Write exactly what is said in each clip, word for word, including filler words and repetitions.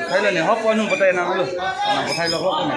Thailo ne, hok ko anung patai nanglo. Nang pathailo hok ko ne.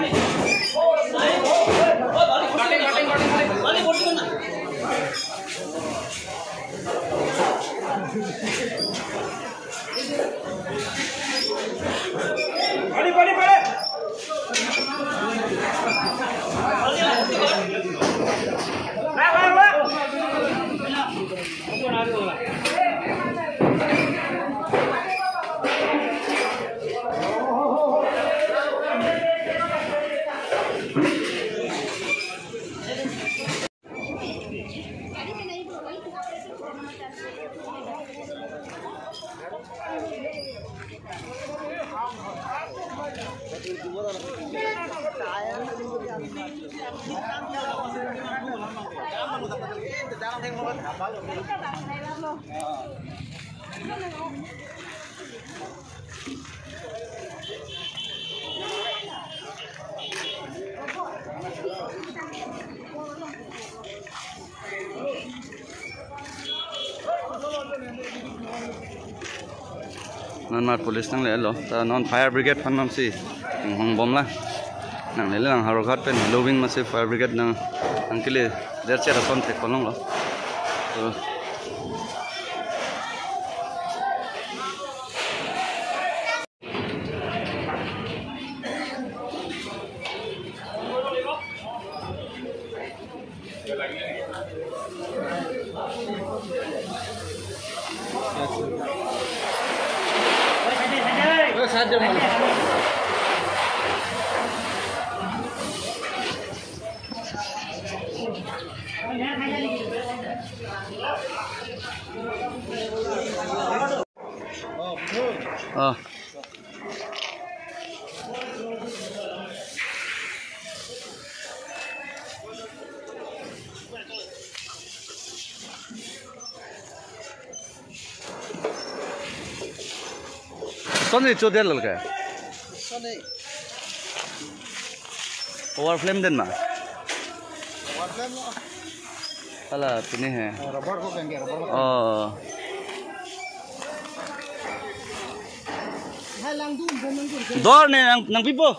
Non mar police nanglelo, ta non fire brigade aphan non si inghong bomlang. Nanglelo lang Howraghat pen Lowing masi fire brigade nang, nangkele derchet ason thek kolonglo. To Ah. Sonni chodet lal ke? Sonni. Power flame den ma? Power flame lo. Hala, pini he. Rubber ko kenge, rubber ko. Oh. Hai langdun, langdun. Dor ne nang, nangpipo.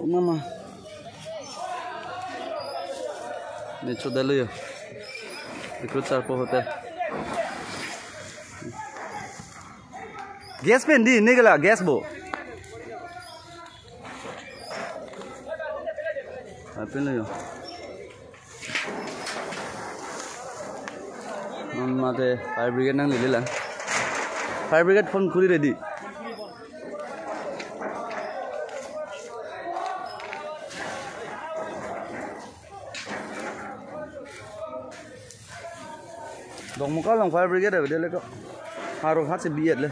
Mama. Ne chodetlo yo. Recruit Sarpo Hotel. Gas pen di, ne kala gas bo. Apin lo yo. Non mate fire brigade nanglele lang. Fire brigade phone khuri ready. Dongmukak along fire brigade avedet le ko. Howraghat si bi-et le.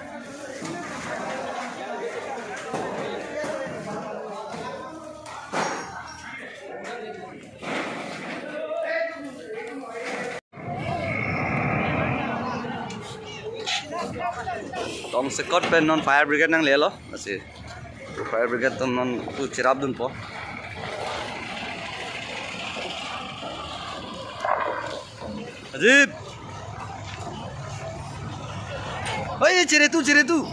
Tongsekot pen non fire brigade nanglelo. Lasi fire brigade atum non tu cherapdunpo. Ajib. Oi, chere tu, chere tu.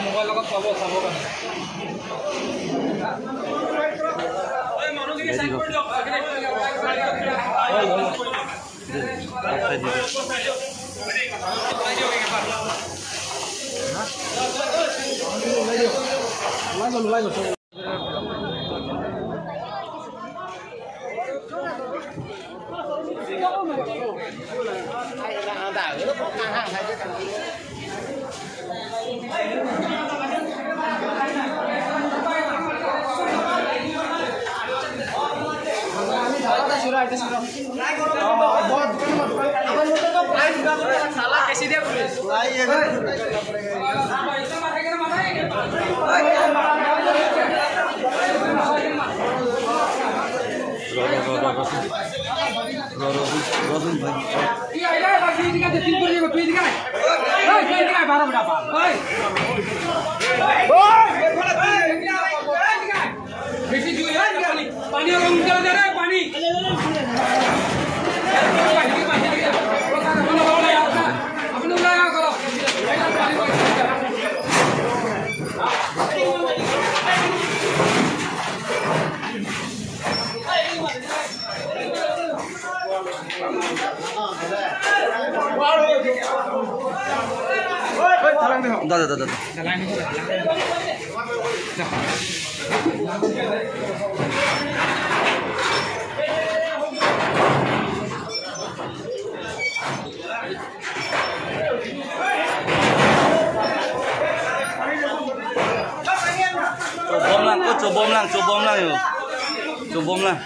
Mobile লগত চাব, চাব কাৰণে। এই মানুহজনী চাই কৰি দিয়ক। Da, da, da, da, da. Chobom lang, ko chobom lang, chobom lang yo. Chobom lang.